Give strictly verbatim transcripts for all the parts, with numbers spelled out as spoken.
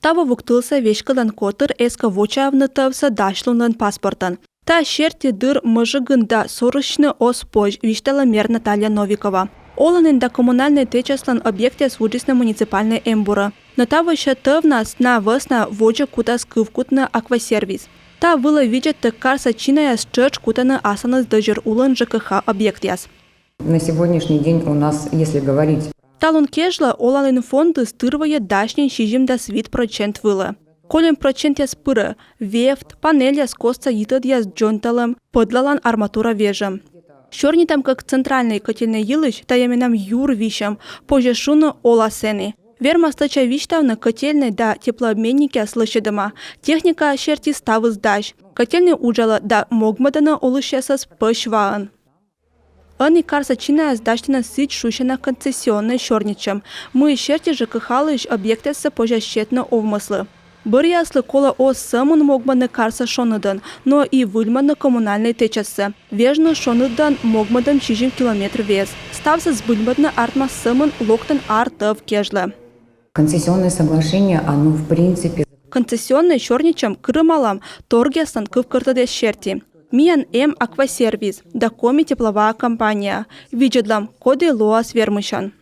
Таво вуктылсӧ веськӧдлан котыр эскӧ вочаавны тӧвсӧ дасьлунлӧн паспортӧн. Та серти дыр мӧжигын да сорасьны оз позь, висьталӧ мэр Наталья Новикова. Оланін да коммунальнӧй тэчаслӧн объектъяс вуджисны муниципальнӧй эмбурӧ. Но тавося тӧвнас на вӧсна водзӧ кутас кывкутны «Аквасервис». Та вылӧ видзӧдтӧг карса чинаяс тшӧтш кутӧны асланыс дӧзьӧр улын ЖКХ объектъяс. На сегодняшний день у нас, если говорить Талун кежлӧ оланін фондыс тырвыйӧ дась нин сизимдас вит прӧчент вылӧ. Кольӧм прӧчентъяс пырӧ вевт, панельяс костса йитӧдъяс дзоньталӧм, пӧдлалан арматура вежӧм. Сёрнитам кӧ центральнӧй котельнӧй йылысь, тайӧ менам юр висьӧм, позьӧ шуны, олас ӧні. Вермас стӧча висьтавны, котельнӧй да теплообменникъяс лӧсьӧдӧма. Техника серти ставыс дась. Котельнӧй уджалӧ да могмӧдӧны олысьясӧс пӧсь ваӧн. Ӧні карса чинаяс дасьтӧны сідз шусяна концессионнӧй сёрнитчӧм, мый серти ЖКХ-лысь объектъяссӧ позяс сетны овмӧслы. Бӧръяыслы колӧ оз сӧмын могмӧдны карса шоныдӧн, но и выльмӧдны коммунальнӧй тэчассӧ, вежны шоныдӧн могмӧдӧм сизим километр вез. Ставсӧ збыльмӧдны артмас сӧмын локтан ар тӧв кежлӧ. Концессионное соглашение, оно в принципе Концессионнӧй сёрнитчӧм кырымалам торгъяслӧн кывкӧртӧдъяс серти. Миян эм «Аквасервис» да «Коми тепловая компания». Видзӧдлам, коді лоас вермысьӧн.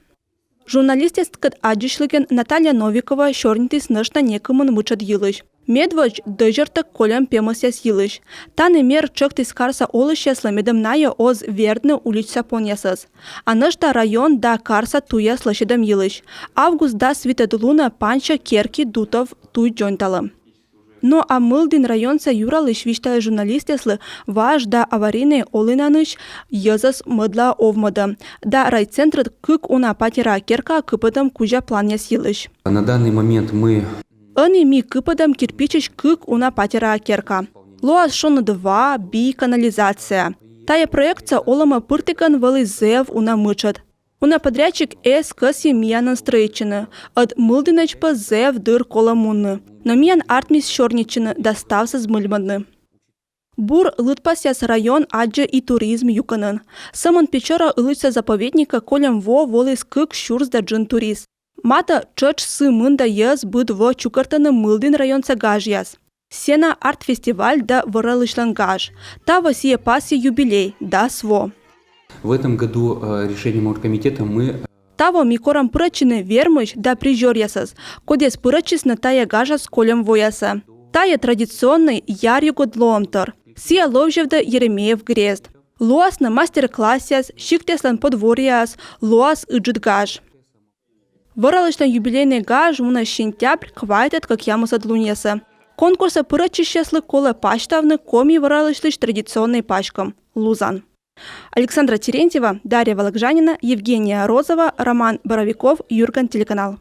Журналистъяскӧд аддзысьлігӧн Наталья Новикова сёрнитіс нӧшта некымын мытшӧд йылысь. Медводз дӧзьӧртӧг кольӧм пемӧсъяс йылысь. Тані мэр тшӧктіс карса олысьяслы, медым найӧ оз вердны уличса понъясӧс. А нӧшта район да карса туйяс лӧсьӧдӧм йылысь. Август дас витӧд лунӧ пансьӧ Керки — Дутов туй дзоньталӧм. Но а Мылдін районса юралысь висьталӧ журналистъяслы важ да аварийнӧй олінанысь йӧзӧс мӧдлаӧ овмӧдӧм да райцентрын кык уна патераа керка кыпӧдӧм кузя планъяс йылысь. На данный момент мы Ӧні ми кыпӧдам кирпичысь кык уна патераа керка. Лоас шоныд ва, би, канализация. Тайӧ проектсӧ олӧмӧ пыртігӧн вӧлі зэв уна мытшӧд. Уна подрядчик эз кӧсйы миянӧн стрӧитчыны, ӧд Мылдінӧдз пӧ зэв дыр колӧ мунны. Но миян артмис сёрнитчыны да ставсӧ збыльмӧдны. Бур лыдпасъяс район аддзӧ и туризм юкӧнын. Сӧмын Печора-Илычса заповедникӧ кольӧм во воліс кык сюрс да джын турист. Матӧ тшӧтш сы мында йӧз быд во чукӧртӧны Мылдін районса гажъяс. Сцена, арт-фестиваль да вӧралысьлӧн гаж. Таво сійӧ пасйӧ юбилей, дас во. В этом году э, решением оргкомитета мы Таво ми корам пырӧдчыны вермысь да призёръясӧс, кодъяс пырӧдчисны тайӧ гажас кольӧм воясӧ. Тайӧ традиционнӧй яръюгыд лоӧмтор. Сійӧ ловзьӧвдӧ Еремеев грезд. Лоасны мастер-классъяс, сиктъяслӧн подворьеяс, лоас ыджыд гаж. Вӧралысьлӧн юбилейнӧй гаж мунӧ сентябрь квайтӧд — кӧкъямысӧд лунъясӧ. Конкурсӧ пырӧдчысьяслы колӧ пасьтавны коми вӧралысьлысь традиционнӧй паськӧм — лузан. Александра Терентьева, Дарья Вологжанина, Евгения Розова, Роман Боровиков, «Юрган» телеканал.